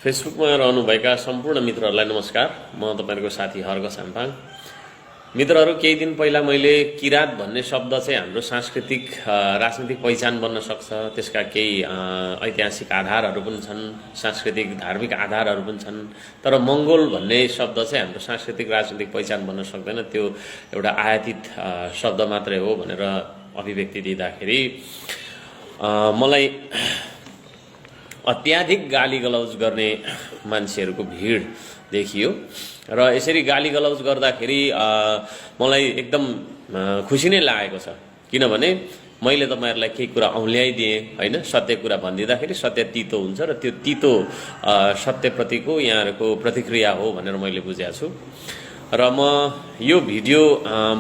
फेसबुकमा रहनुभएका सम्पूर्ण मित्रहरूलाई नमस्कार। म तपाईहरुको साथी हर्क साम्पाङ। मित्रहरू, केही दिन पहिला मैले किरात भन्ने शब्द चाहिँ हाम्रो सांस्कृतिक राजनीतिक पहिचान बन्न सक्छ, त्यसका केही ऐतिहासिक आधारहरू पनि छन्, सांस्कृतिक धार्मिक आधारहरू पनि छन्, तर मंगोल भन्ने शब्द चाहिँ हाम्रो सांस्कृतिक राजनीतिक पहिचान बन्न सक्दैन, त्यो एउटा आयातित शब्द मात्रै हो भनेर अभिव्यक्ति दिँदाखेरि मलाई अत्याधिक गाली गलौज गर्ने मान्छेहरूको भिड देखियो र यसरी गाली गलौज गर्दाखेरि मलाई एकदम खुसी नै लागेको छ, किनभने मैले तपाईहरुलाई केही कुरा औल्याइदिएँ हैन। सत्य कुरा भनिदिँदाखेरि सत्य तितो हुन्छ र त्यो तितो सत्यप्रतिको यहाँहरुको प्रतिक्रिया हो भनेर मैले बुझेको छु र म यो भिडियो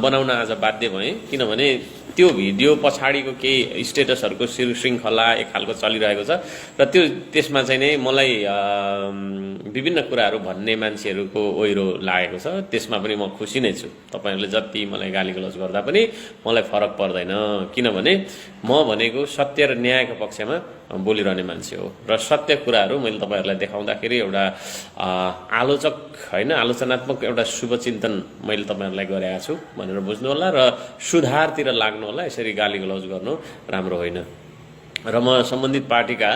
बनाउन आज बाध्य भएँ, किनभने त्यो भिडियो पछाडिको केही स्टेटसहरुको श्रृंखला एक खालको चलिरहेको छ र त्यसमा चाहिँ नै मलाई विभिन्न कुराहरू भन्ने मान्छेहरूको ओइरो लागेको छ। त्यसमा पनि म खुसी नै छु। तपाईहरुले जति मलाई गालीगलौज गर्दा पनि मलाई फरक पर्दैन, किनभने म भनेको सत्य र न्यायको पक्षमा बोलिरहने मान्छे हो र सत्य कुराहरू मैले तपाईहरुलाई देखाउँदाखेरि एउटा आलोचक हैन, आलोचनात्मक एउटा शुभचिन्तन मैले तपाईहरुलाई गरेको छु भनेर बुझ्नु होला र सुधारतिर लाग्नु होला। यसरी गालीगलौज गर्नु राम्रो होइन र म सम्बन्धित पार्टीका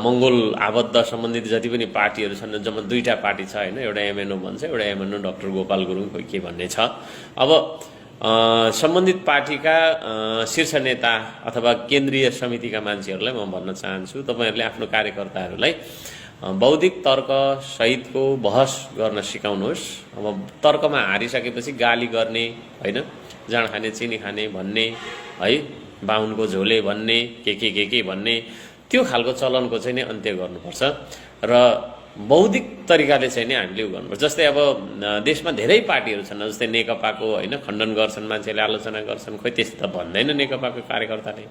मंगोल आबद्ध सम्बन्धित जति पनि पार्टीहरू छन्, जम्मा दुईटा पार्टी छ हैन, एउटा एमएनओ भन्छ, एउटा एमएनओ डाक्टर गोपाल गुरुङ खोइ के भन्ने छ। अब सम्बन्धित पार्टीका शीर्ष नेता अथवा केन्द्रीय समितिका मान्छेहरूलाई म भन्न चाहन्छु, तपाईहरुले आफ्नो कार्यकर्ताहरूलाई बौद्धिक तर्क सहितको बहस गर्न सिकाउनुहोस्। अब तर्कमा हारिसकेपछि गाली गर्ने हैन, जाँड खाने चिनी खाने भन्ने है, बाहुनको झोले भन्ने के भन्ने, त्यो खालको चलनको चाहिँ नि अन्त्य गर्नुपर्छ र बौद्धिक तरिकाले चाहिँ नि हामीले उ गर्नुपर्छ। जस्तै अब देशमा धेरै पार्टीहरू छन्, जस्तै नेकपाको हैन, खण्डन गर्छन्, मान्छेले आलोचना गर्छन्, खोइ त्यस्तो त भन्दैन नेकपाको कार्यकर्ताले।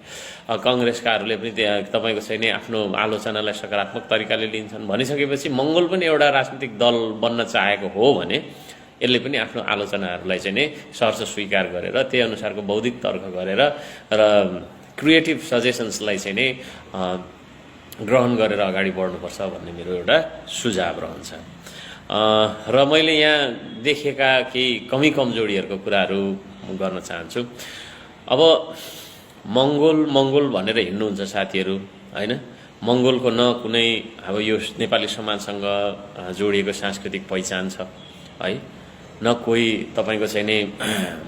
कांग्रेसकाहरूले पनि तपाईको चाहिँ नि आफ्नो आलोचनालाई सकारात्मक तरिकाले लिन्छन्। भनिसकेपछि मंगोल पनि एउटा राजनीतिक दल बन्न चाहेको हो भने यसले पनि आफ्नो आलोचनाहरूलाई चाहिँ नि सहर्ष स्वीकार गरेर त्यही अनुसारको बौद्धिक तर्क गरेर र क्रिएटिभ सजेसन्सलाई चाहिँ नि ग्रहण गरेर अगाडि बढ्नुपर्छ भन्ने मेरो एउटा सुझाव रहन्छ। र मैले यहाँ देखेका केही कमी कमजोरीहरूको कुराहरू गर्न चाहन्छु। अब मंगोल भनेर हिँड्नुहुन्छ साथीहरू हैन, मंगोलको न कुनै अब यो नेपाली समाजसँग जोडिएको सांस्कृतिक पहिचान छ है, न कोही तपाईको चाहिँ नि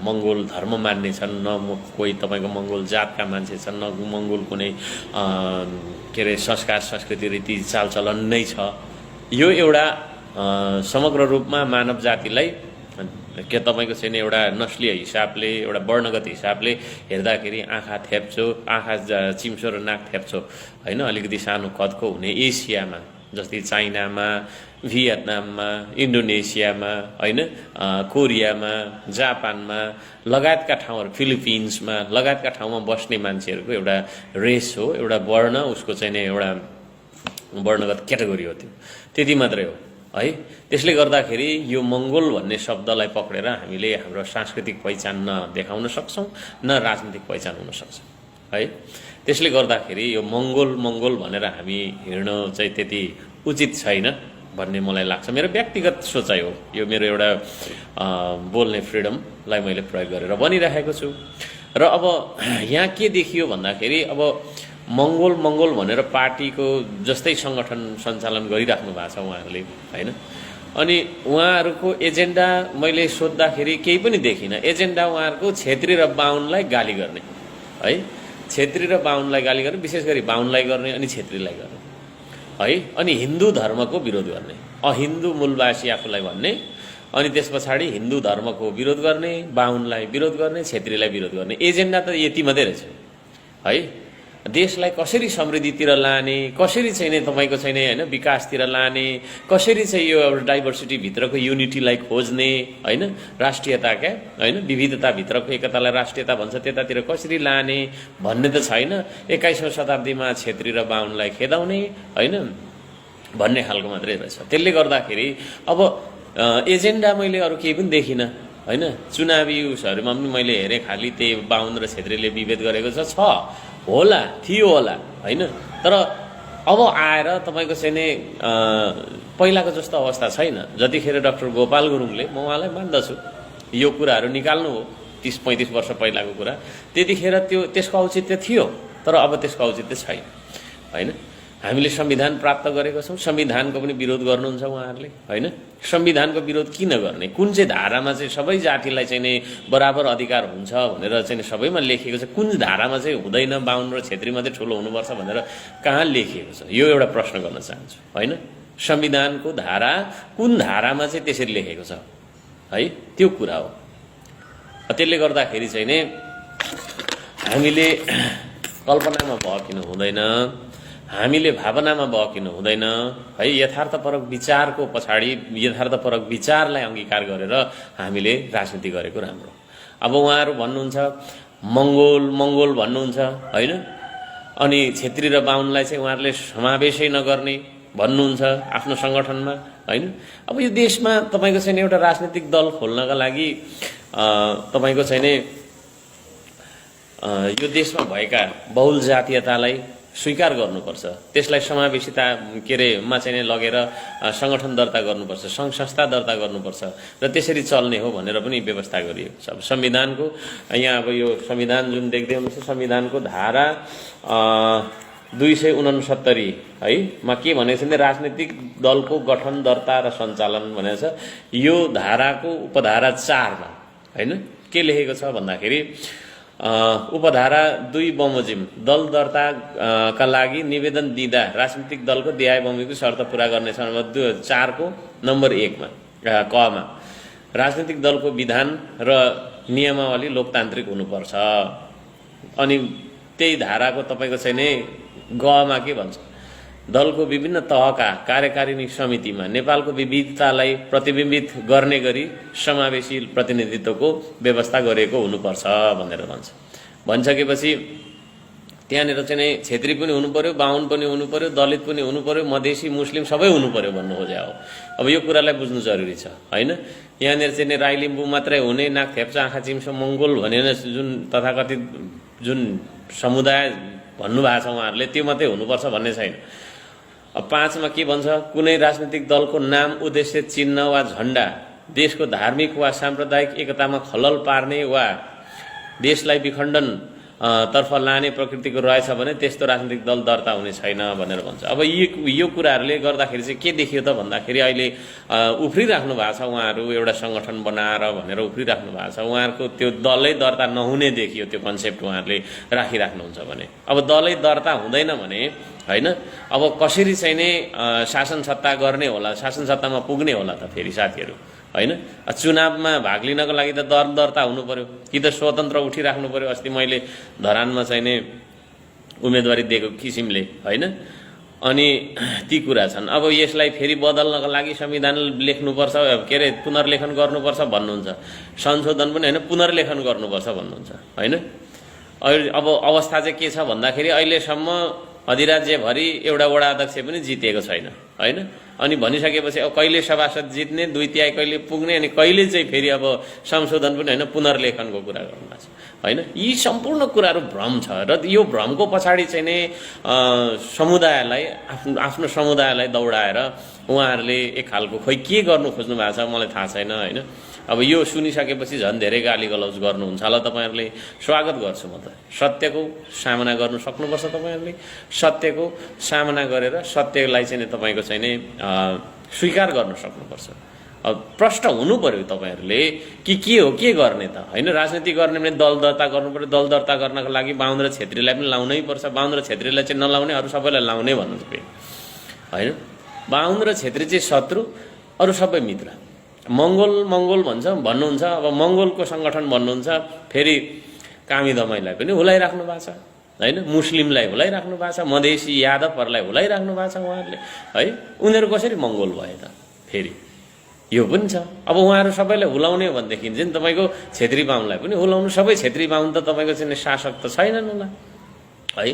मंगोल धर्म मान्ने छन्, न कोही तपाईको मंगोल जातका मान्छे छन्, न मंगोल कुनै के रे संस्कार संस्कृति रीति चालचलन नै छ। यो एउटा समग्र रूपमा मानव जातिलाई के तपाईको चाहिँ नि एउटा नस्लीय हिसाबले, एउटा वर्णगत हिसाबले हेर्दाखेरि आँखा थेप्चो, आँखा चिम्सो र नाक थेप्चो हैन, अलिकति सानो कदको हुने एसियामा जस्तै चाइनामा, भियतनाममा, इन्डोनेसियामा हैन, कोरियामा, जापानमा लगायतका ठाउँहरू, फिलिपिन्समा लगायतका ठाउँमा बस्ने मान्छेहरूको एउटा रेस हो, एउटा वर्ण, उसको चाहिँ नि एउटा वर्णगत क्याटेगोरी हो, त्यो त्यति मात्रै हो है। त्यसले गर्दाखेरि यो मंगोल भन्ने शब्दलाई पक्रेर हामीले हाम्रो सांस्कृतिक पहिचान न देखाउन सक्छौं, न राजनीतिक पहिचान हुन सक्छ है। त्यसले गर्दाखेरि यो मंगोल भनेर हामी हिँड्न चाहिँ त्यति उचित छैन भन्ने मलाई लाग्छ। मेरो व्यक्तिगत सोचाइ हो, यो मेरो एउटा बोल्ने फ्रिडमलाई मैले प्रयोग गरेर भनिरहेको छु। र अब यहाँ के देखियो भन्दाखेरि अब मंगोल भनेर पार्टीको जस्तै संगठन सञ्चालन गरिराख्नु भएको छ उहाँहरूले हैन, अनि उहाँहरूको एजेन्डा मैले सोध्दाखेरि केही पनि देखिन। एजेन्डा उहाँहरूको क्षेत्री र बाहुनलाई गाली गर्ने है, क्षेत्री र बाहुनलाई गाली गर्ने, विशेष गरी बाहुनलाई गर्ने अनि क्षेत्रीलाई गर्ने है, अनि हिन्दू धर्मको विरोध गर्ने, अहिन्दू मूलवासी आफूलाई भन्ने, अनि त्यस पछाडि हिन्दू धर्मको विरोध गर्ने, बाहुनलाई विरोध गर्ने, क्षेत्रीलाई विरोध गर्ने। एजेन्डा त यति मात्रै रहेछ है। देशलाई कसरी समृद्धितिर लाने, कसरी चाहिँ नि तपाईको चाहिँ नि हैन विकासतिर लाने, कसरी चाहिँ यो एउटा डाइभर्सिटी भित्रको युनिटीलाई खोज्ने हैन, राष्ट्रियताका हैन, विविधता भित्रको एकतालाई राष्ट्रियता भन्छ, त्यतातिर कसरी लाने भन्ने त छैन। 21औं शताब्दीमा क्षेत्री र बाहुनलाई खेदाउने हैन भन्ने खालको मात्रै रहेछ। त्यसले गर्दाखेरि अब एजेन्डा मैले अरु केही पनि देखिन हैन। चुनावी उसहरुमा पनि मैले हेरे खाली त्यही बाहुन र क्षेत्रीले विभेद गरेको छ होला, थियो होला हैन। तर अब आएर तपाईँको चाहिँ नि पहिलाको जस्तो अवस्था छैन। जतिखेर डाक्टर गोपाल गुरुङले, म उहाँलाई मान्दछु, यो कुराहरू निकाल्नु हो 30-35 वर्ष पहिलाको कुरा, त्यतिखेर त्यसको औचित्य थियो, तर अब त्यसको औचित्य छैन होइन। हामीले संविधान प्राप्त गरेको छौँ, संविधानको पनि विरोध गर्नुहुन्छ उहाँहरूले होइन। संविधानको विरोध किन गर्ने? कुन चाहिँ धारामा चाहिँ सबै जातिलाई चाहिँ नि बराबर अधिकार हुन्छ भनेर चाहिँ सबैमा लेखिएको छ? कुन धारामा चाहिँ हुँदैन, बाहुन र छेत्री मात्रै ठुलो हुनुपर्छ भनेर कहाँ लेखिएको छ? यो एउटा प्रश्न गर्न चाहन्छु होइन। संविधानको धारा कुन धारामा चाहिँ त्यसरी लेखेको छ है, त्यो कुरा हो। त्यसले गर्दाखेरि चाहिँ नि हामीले कल्पनामा बहकिनु हुँदैन, हामीले भावनामा बहकिनु हुँदैन है। यथार्थपरक विचारको पछाडि यथार्थपरक विचारलाई अंगीकार गरेर हामीले राजनीति गरेको राम्रो। अब उहाँहरू भन्नुहुन्छ मङ्गोल भन्नुहुन्छ होइन, अनि छेत्री र बाहुनलाई चाहिँ उहाँहरूले समावेशै नगर्ने भन्नुहुन्छ आफ्नो सङ्गठनमा होइन। अब यो देशमा तपाईँको चाहिँ एउटा राजनीतिक दल खोल्नका लागि तपाईँको चाहिँ नि यो देशमा भएका बहुल जातीयतालाई स्वीकार गर्नुपर्छ, त्यसलाई समावेशिता मा चाहिँ लगेर सङ्गठन दर्ता गर्नुपर्छ, सङ्घ संस्था दर्ता गर्नुपर्छ र त्यसरी चल्ने हो भनेर पनि व्यवस्था गरिएको छ। अब संविधानको यहाँ अब यो संविधान जुन देख्दै हुनुहुन्छ, संविधानको धारा 269 है मा के भनेको छ भने राजनीतिक दलको गठन, दर्ता र सञ्चालन भनेको छ। यो धाराको उपधारा 4 मा होइन के लेखेको छ भन्दाखेरि उपधारा 2 बमोजिम दल दर्ता का लागि निवेदन दिँदा राजनीतिक दलको देहाय बमोजिमको शर्त पूरा गर्नेछ। 4 को नम्बर 1 मा क मा राजनीतिक दलको विधान र नियमावली लोकतान्त्रिक हुनुपर्छ। अनि त्यही धाराको तपाईँको चाहिँ नि ग मा के भन्छ, दलको विभिन्न तहका कार्यकारिणी समितिमा नेपालको विविधतालाई प्रतिबिम्बित गर्ने गरी समावेशी प्रतिनिधित्वको व्यवस्था गरेको हुनुपर्छ भनेर भन्छसकेपछि त्यहाँनिर चाहिँ नि छेत्री पनि हुनु पर्यो, बाहुन पनि हुनु पर्यो, दलित पनि हुनु पर्यो, मधेसी मुस्लिम सबै हुनु पर्यो भन्नु खोज्या हो। अब यो कुरालाई बुझ्नु जरुरी छ होइन। यहाँनिर चाहिँ नि राई लिम्बू मात्रै हुने, नाक थेप्चा आँखा चिम्सो मङ्गोल भनेर जुन तथाकथित जुन समुदाय भन्नुभएको छ उहाँहरूले, त्यो मात्रै हुनुपर्छ भन्ने छैन। अब 5 मा के भन्छ, कुनै राजनीतिक दलको नाम, उद्देश्य, चिन्ह वा झण्डा देशको धार्मिक वा सांप्रदायिक एकतामा खलल पार्ने वा देशलाई विखण्डन तर्फ लाने प्रकृतिको रहेछ भने त्यस्तो राजनीतिक दल दर्ता हुने छैन भनेर भन्छ। अब यो कुराहरूले गर्दाखेरि चाहिँ के देखियो त भन्दाखेरि अहिले उफ्रिराख्नु भएको छ उहाँहरू, एउटा सङ्गठन बनाएर भनेर उफ्रिराख्नु भएको छ। उहाँहरूको त्यो दलै दर्ता नहुने देखियो, त्यो कन्सेप्ट उहाँहरूले राखिराख्नुहुन्छ भने। अब दलै दर्ता हुँदैन भने होइन, अब कसरी चाहिँ नि शासन सत्ता गर्ने होला, शासन सत्तामा पुग्ने होला त फेरि साथीहरू होइन। चुनावमा भाग लिनको लागि त दर्ता हुनु पर्यो, कि त स्वतन्त्र उठिराख्नु पर्यो। अस्ति मैले धरानमा चाहिँ नि उम्मेदवारी दिएको किसिमले होइन। अनि ती कुरा छन्। अब यसलाई फेरि बदल्नको लागि संविधान लेख्नुपर्छ, के अरे पुनर्लेखन गर्नुपर्छ भन्नुहुन्छ, संशोधन पनि होइन पुनर्लेखन गर्नुपर्छ भन्नुहुन्छ होइन। अब अवस्था चाहिँ के छ भन्दाखेरि अहिलेसम्म अधिराज्यभरि एउटा वडा अध्यक्ष पनि जितेको छैन होइन। अनि भनिसकेपछि अब कहिले सभासद जित्ने, 2/3 कहिले पुग्ने, अनि कहिले चाहिँ फेरि अब संशोधन पनि होइन पुनर्लेखनको कुरा गर्नुभएको छ होइन। यी सम्पूर्ण कुराहरू भ्रम छ र यो भ्रमको पछाडि चाहिँ नै समुदायलाई आफ्नो समुदायलाई दौडाएर उहाँहरूले एक खालको खोइ के गर्नु खोज्नु भएको छ मलाई थाहा छैन होइन। अब यो सुनिसकेपछि झन् धेरै गाली गलौज गर्नुहुन्छ होला तपाईँहरूले। स्वागत गर्छु म त। सत्यको सामना गर्नु सक्नुपर्छ तपाईँहरूले। सत्यको सामना गरेर सत्यलाई चाहिँ तपाईँको चाहिँ नि स्वीकार गर्न सक्नुपर्छ। अब प्रश्न हुनु पर्यो तपाईँहरूले कि के हो, के गर्ने त होइन। राजनीति गर्ने भने दल दर्ता गर्नु पर्यो। दल दर्ता गर्नको लागि बाहुन र छेत्रीलाई पनि लाउनै पर्छ। बाहुन र छेत्रीलाई चाहिँ नलाउने, अरू सबैलाई लाउने भन्नुहुन्छ फेरि होइन। बाहुन र छेत्री चाहिँ शत्रु, अरू सबै मित्र। मङ्गोल भन्नुहुन्छ। अब मङ्गोलको सङ्गठन भन्नुहुन्छ, फेरि कामी दमाईलाई पनि हुलाइराख्नु भएको छ होइन। मुस्लिमलाई हुलाइराख्नु भएको छ, मधेसी यादवहरूलाई हुलाइराख्नु भएको छ उहाँहरूले है। उनीहरू कसरी मङ्गोल भए त फेरि यो पनि छ। अब उहाँहरू सबैलाई हुलाउने भनेदेखि चाहिँ तपाईँको छेत्री बाहुनलाई पनि हुलाउनु। सबै छेत्री बाहुन त तपाईँको चाहिँ शासक त छैनन् होला है।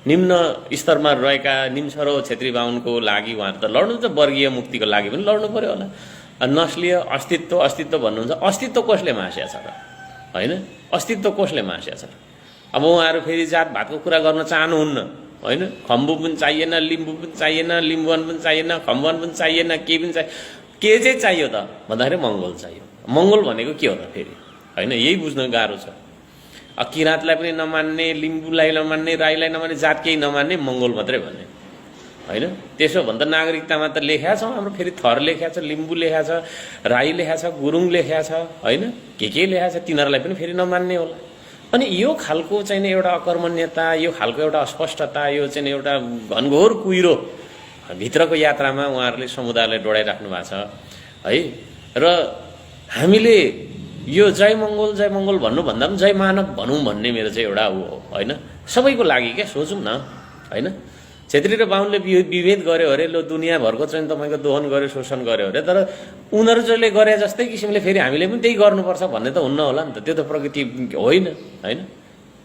निम्न स्तरमा रहेका निम्छरो छेत्री बाहुनको लागि उहाँहरू त लड्नु त, वर्गीय मुक्तिको लागि पनि लड्नु पर्यो होला। नस्लीय अस्तित्व भन्नुहुन्छ। अस्तित्व कसले मास्या छ र होइन। अस्तित्व कसले मास्या छ? अब उहाँहरू फेरि जात भातको कुरा गर्न चाहनुहुन्न होइन खम्बु पनि चाहिएन, लिम्बू पनि चाहिएन, लिम्बुवान पनि चाहिएन, खम्बुवान पनि चाहिएन, के पनि चाहिए। के चाहिँ चाहियो त भन्दाखेरि मङ्गोल चाहियो। मङ्गोल भनेको के हो त फेरि, होइन यही बुझ्न गाह्रो छ। किराँतलाई पनि नमान्ने, लिम्बूलाई नमान्ने, राईलाई नमान्ने, जात केही नमान्ने, मङ्गोल मात्रै भन्ने, होइन। त्यसो भन्दा नागरिकतामा त लेखेको छ हाम्रो, फेरि थर लेखेको छ, लिम्बू लेखेको छ, राई लेखेको छ, गुरुङ लेखेको छ, होइन के लेखेको छ, तिनीहरूलाई पनि फेरि नमान्ने होला। अनि यो खालको चाहिँ एउटा अकर्मण्यता, यो खालको एउटा अस्पष्टता, यो चाहिँ एउटा घनघोर कुहिरो भित्रको यात्रामा उहाँहरूले समुदायलाई डोडाइराख्नु भएको छ है। र हामीले यो जय मङ्गोल भन्नुभन्दा पनि जय मानव भनौँ भन्ने मेरो चाहिँ एउटा ऊ हो, होइन सबैको लागि क्या, सोचौँ न, होइन। छेत्री र बाहुनले विभेद गर्यो अरे, लो दुनियाँभरको चाहिँ तपाईँको दोहन गर्यो, शोषण गर्यो अरे, तर उनीहरू जसले गरे जस्तै किसिमले फेरि हामीले पनि त्यही गर्नुपर्छ भन्ने त हुन्न होला नि त। त्यो त प्रकृति होइन, होइन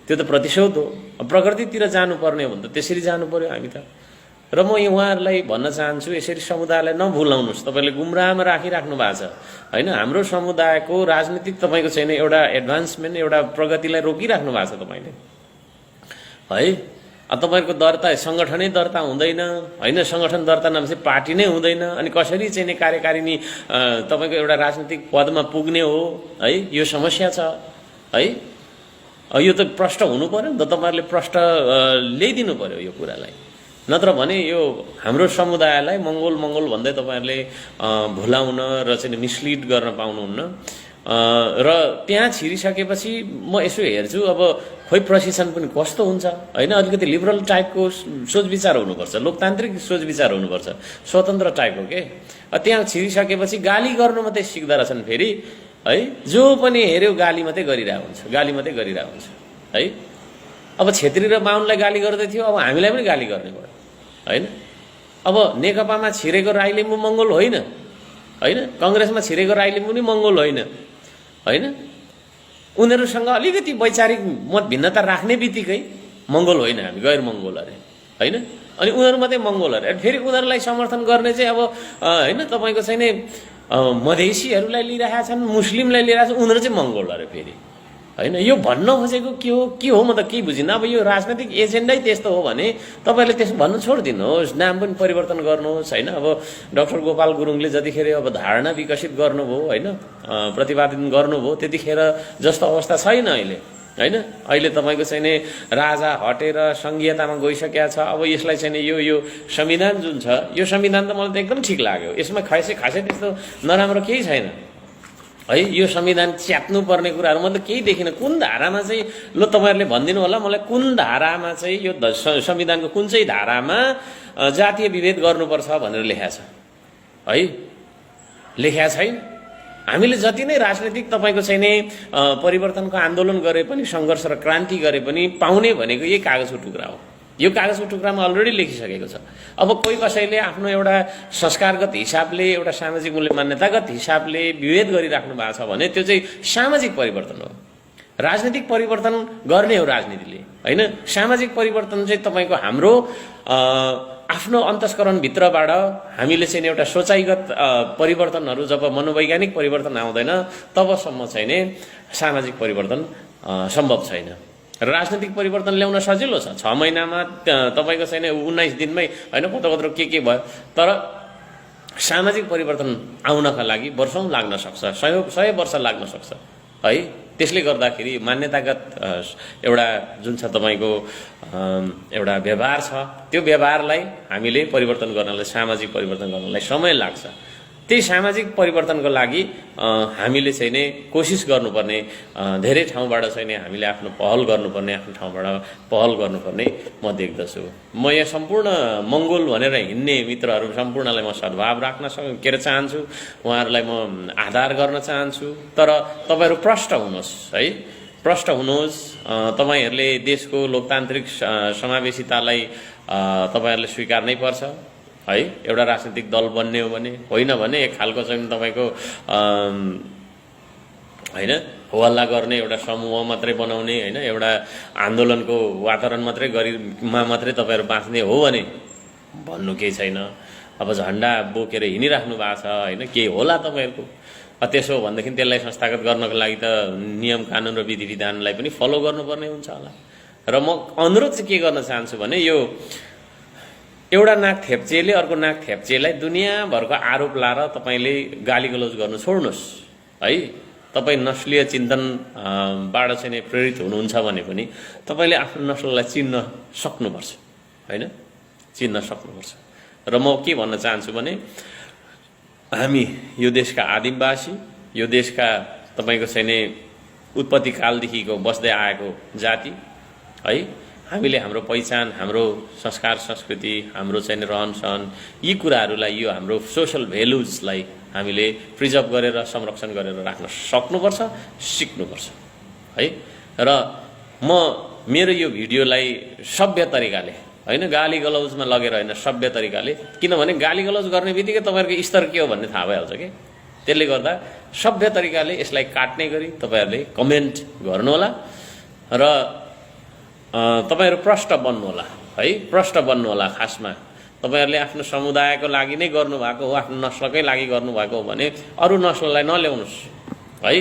त्यो त प्रतिशोध हो। प्रकृतितिर जानुपर्ने हो भने त त्यसरी जानु पर्यो हामी त। र म उहाँहरूलाई भन्न चाहन्छु, यसरी समुदायलाई नभुलाउनुहोस्। तपाईँले गुमराहमा राखिराख्नु भएको छ, होइन। हाम्रो समुदायको राजनीतिक तपाईँको छैन एउटा एडभान्समेन्ट, एउटा प्रगतिलाई रोकिराख्नु भएको छ तपाईँले, है। तपाईँको दर्ता सङ्गठनै दर्ता हुँदैन, होइन। सङ्गठन दर्ता नभएपछि पार्टी नै हुँदैन। अनि कसरी चाहिँ कार्यकारिणी तपाईँको एउटा राजनीतिक पदमा पुग्ने हो, है। यो समस्या छ, है। यो त प्रष्ट हुनु पर्यो नि त, तपाईँहरूले प्रष्ट ल्याइदिनु पर्यो यो कुरालाई। नत्र भने यो हाम्रो समुदायलाई मङ्गोल भन्दै तपाईँहरूले भुलाउन र चाहिँ मिसलिड गर्न पाउनुहुन्न। र त्यहाँ छिरिसकेपछि म यसो हेर्छु, अब खोइ प्रशिक्षण पनि कस्तो हुन्छ, होइन। अलिकति लिबरल टाइपको सोच विचार हुनुपर्छ, लोकतान्त्रिक सोच विचार हुनुपर्छ, स्वतन्त्र टाइपको के। त्यहाँ छिरिसकेपछि गाली गर्नु मात्रै सिक्दा रहेछन् फेरि, है। जो पनि हेऱ्यो गाली मात्रै गरिरहेको हुन्छ, गाली मात्रै गरिरहेको हुन्छ, है। अब छेत्री र बाहुनलाई गाली गर्दै थियो, अब हामीलाई पनि गाली गर्ने भयो, होइन। अब नेकपामा छिरेको राई लिम्बू मङ्गोल होइन, होइन। कङ्ग्रेसमा छिरेको राई लिम्बू नि मङ्गोल होइन, होइन। उनीहरूसँग अलिकति वैचारिक मत भिन्नता राख्ने बित्तिकै मङ्गोल होइन हामी, गैर मङ्गोल अरे, होइन। अनि उनीहरू मात्रै मङ्गोल अरे। फेरि उनीहरूलाई समर्थन गर्ने चाहिँ अब होइन तपाईँको चाहिँ नि मधेसीहरूलाई लिइरहेका छन्, मुस्लिमलाई लिइरहेका छन्, उनीहरू चाहिँ मङ्गोल अरे फेरि, होइन। यो भन्न खोजेको के हो म त केही बुझिनँ। अब यो राजनैतिक एजेन्डै त्यस्तो हो भने तपाईँहरूले त्यसो भन्नु छोडिदिनुहोस्, नाम पनि परिवर्तन गर्नुहोस्, होइन। अब डाक्टर गोपाल गुरुङले जतिखेर अब धारणा विकसित गर्नुभयो, होइन, प्रतिपादन गर्नुभयो, त्यतिखेर जस्तो अवस्था छैन अहिले, होइन। अहिले तपाईँको चाहिँ नि राजा हटेर सङ्घीयतामा गइसकेका छ। अब यसलाई चाहिँ यो संविधान जुन छ, यो संविधान त मलाई त एकदम ठिक लाग्यो। यसमा खासै त्यस्तो नराम्रो केही छैन, है। यो संविधान च्यात्नु पर्ने कुराहरू मतलब केही देखिनँ। कुन धारामा चाहिँ ल तपाईँहरूले भनिदिनु होला मलाई, कुन धारामा चाहिँ यो संविधानको कुन चाहिँ धारामा जातीय विभेद गर्नुपर्छ भनेर लेखेको छ, है। लेखेको छैन। हामीले जति नै राजनीतिक तपाईँको चाहिँ नि परिवर्तनको आन्दोलन गरे पनि, सङ्घर्ष र क्रान्ति गरे पनि पाउने भनेको यही कागजको टुक्रा हो। यो कागजको टुक्रामा अलरेडी लेखिसकेको छ। अब कोही कसैले आफ्नो एउटा संस्कारगत हिसाबले, एउटा सामाजिक मूल्य मान्यतागत हिसाबले विभेद गरिराख्नु भएको छ भने त्यो चाहिँ सामाजिक परिवर्तन हो। राजनीतिक परिवर्तन गर्ने हो राजनीतिले, होइन। सामाजिक परिवर्तन चाहिँ तपाईँको हाम्रो आफ्नो अन्तस्करणभित्रबाट हामीले चाहिँ एउटा सोचाइगत परिवर्तनहरू, जब मनोवैज्ञानिक परिवर्तन आउँदैन तबसम्म चाहिँ नै सामाजिक परिवर्तन सम्भव छैन। राजनीतिक परिवर्तन ल्याउन सजिलो छ, 6 महिनामा तपाईँको चाहिँ 19 दिनमै, होइन, कत्रो के भयो। तर सामाजिक परिवर्तन आउनका लागि वर्षौँ लाग्न सक्छ, 100 वर्ष लाग्न सक्छ, है। त्यसले गर्दाखेरि मान्यतागत एउटा जुन छ तपाईँको एउटा व्यवहार छ, त्यो व्यवहारलाई हामीले परिवर्तन गर्नलाई, सामाजिक परिवर्तन गर्नलाई समय लाग्छ। त्यही सामाजिक परिवर्तनको लागि हामीले चाहिँ नै कोसिस गर्नुपर्ने, धेरै ठाउँबाट चाहिँ नै हामीले आफ्नो पहल गर्नुपर्ने, आफ्नो ठाउँबाट पहल गर्नुपर्ने म देख्दछु। म यहाँ सम्पूर्ण मङ्गोल भनेर हिँड्ने मित्रहरू सम्पूर्णलाई म सद्भाव राख्न चाहन्छु, उहाँहरूलाई म आधार गर्न चाहन्छु। तर तपाईँहरू प्रष्ट हुनुहोस्, है। प्रष्ट हुनुहोस्। तपाईँहरूले देशको लोकतान्त्रिक समावेशितालाई तपाईँहरूले स्वीकार्नै पर्छ, है। एउटा राजनीतिक दल बन्ने हो भने, होइन भने एक खालको चाहिँ तपाईँको होइन हल्ला गर्ने एउटा समूह मात्रै बनाउने, होइन, एउटा आन्दोलनको वातावरण मात्रै तपाईँहरू बाँच्ने हो भने भन्नु केही छैन। अब झन्डा बोकेर हिँडिराख्नु भएको छ, होइन, के होला तपाईँहरूको। त्यसो हो भनेदेखि त्यसलाई संस्थागत गर्नको लागि त नियम कानुन र विधि विधानलाई पनि फलो गर्नुपर्ने हुन्छ होला, र म अनुरोध चाहिँ के गर्न चाहन्छु भने यो एउटा नाक थेप्चेले अर्को नाक थेप्चेलाई दुनियाँभरको आरोप लाएर तपाईँले गाली गलौज गर्नु छोड्नुहोस् है। तपाईँ नस्लीय चिन्तनबाट चाहिँ प्रेरित हुनुहुन्छ भने पनि तपाईँले आफ्नो नस्ललाई चिन्न सक्नुपर्छ होइन, चिन्न सक्नुपर्छ। र म के भन्न चाहन्छु भने हामी यो देशका आदिमवासी, यो देशका तपाईँको चाहिँ नि उत्पत्ति कालदेखिको बस्दै आएको जाति है, हामीले हाम्रो पहिचान, हाम्रो संस्कार संस्कृति, हाम्रो चाहिँ रहनसहन, यी कुराहरूलाई, यो हाम्रो सोसल भ्यालुजलाई हामीले प्रिजर्भ गरेर संरक्षण गरेर राख्न सक्नुपर्छ, सिक्नुपर्छ है। र म मेरो यो भिडियोलाई सभ्य तरिकाले होइन, गाली गलौजमा लगेर होइन, सभ्य तरिकाले, किनभने गाली गलौज गर्ने बित्तिकै तपाईँहरूको स्तर के हो भन्ने थाहा भइहाल्छ कि। त्यसले गर्दा सभ्य तरिकाले यसलाई काट्ने गरी तपाईँहरूले कमेन्ट गर्नुहोला र तपाईँहरू प्रष्ट बन्नुहोला है, प्रष्ट बन्नुहोला। खासमा तपाईँहरूले आफ्नो समुदायको लागि नै गर्नुभएको हो, आफ्नो नस्लकै लागि गर्नुभएको हो भने अरू नस्ललाई नल्याउनुहोस् है।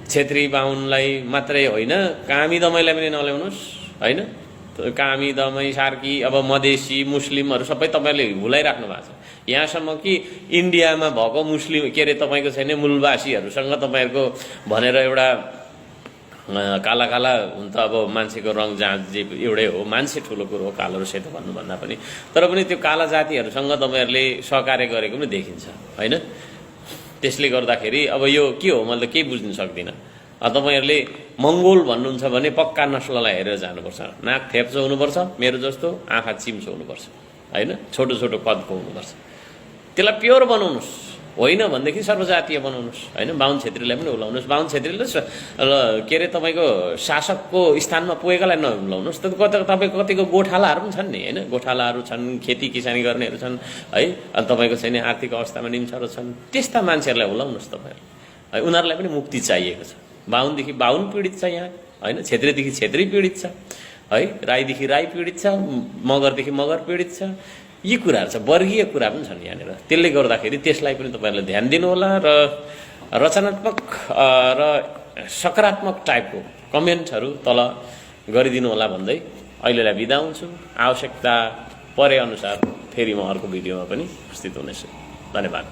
छेत्री बाहुनलाई मात्रै होइन, कामी दमाईलाई पनि नल्याउनुहोस् होइन। कामी दमाई सार्की अब मधेसी मुस्लिमहरू सबै तपाईँहरूले भुलाइराख्नु भएको छ। यहाँसम्म कि इन्डियामा भएको मुस्लिम के अरे तपाईँको छैन मूलवासीहरूसँग तपाईँहरूको भनेर एउटा काला काला हुन त अब मान्छेको रङ जहाँ जे एउटै हो, मान्छे ठुलो कुरो हो कालो र सेतो भन्नुभन्दा पनि, तर पनि त्यो काला जातिहरूसँग तपाईँहरूले सहकार्य गरेको पनि देखिन्छ होइन। त्यसले गर्दाखेरि अब यो के हो मैले त केही बुझ्न सक्दिनँ। तपाईँहरूले मङ्गोल भन्नुहुन्छ भने पक्का नस्ललाई हेरेर जानुपर्छ, नाक थेप्चो हुनुपर्छ मेरो जस्तो, आँखा चिम्चो हुनुपर्छ होइन, छोटो छोटो कदको हुनुपर्छ। त्यसलाई प्योर बनाउनुहोस्, होइन भनेदेखि सर्वजातीय बनाउनुहोस् होइन। बाहुन छेत्रीलाई पनि हुलाउनुहोस्, बाहुन छेत्रीले के अरे तपाईँको शासकको स्थानमा पुगेकालाई नहुलाउनुहोस्। तपाईँको कतिको गोठालाहरू पनि छन् नि होइन, गोठालाहरू छन्, खेती किसानी गर्नेहरू छन् है, अनि तपाईँको चाहिँ नि आर्थिक अवस्थामा निम्छहरू छन्, त्यस्ता मान्छेहरूलाई हुलाउनुहोस् तपाईँहरू है। उनीहरूलाई पनि मुक्ति चाहिएको छ। बाहुनदेखि बाहुन पीडित छ यहाँ होइन, छेत्रीदेखि छेत्री पीडित छ है, राईदेखि राई पीडित छ, मगरदेखि मगर पीडित छ। यी कुराहरू छ, वर्गीय कुरा पनि छन् यहाँनिर। त्यसले गर्दाखेरि त्यसलाई पनि तपाईँहरूले ध्यान दिनुहोला र रचनात्मक र सकारात्मक टाइपको कमेन्टहरू तल गरिदिनु होला भन्दै अहिलेलाई बिदा हुन्छु। आवश्यकता परे अनुसार फेरि म अर्को भिडियोमा पनि उपस्थित हुनेछु। धन्यवाद।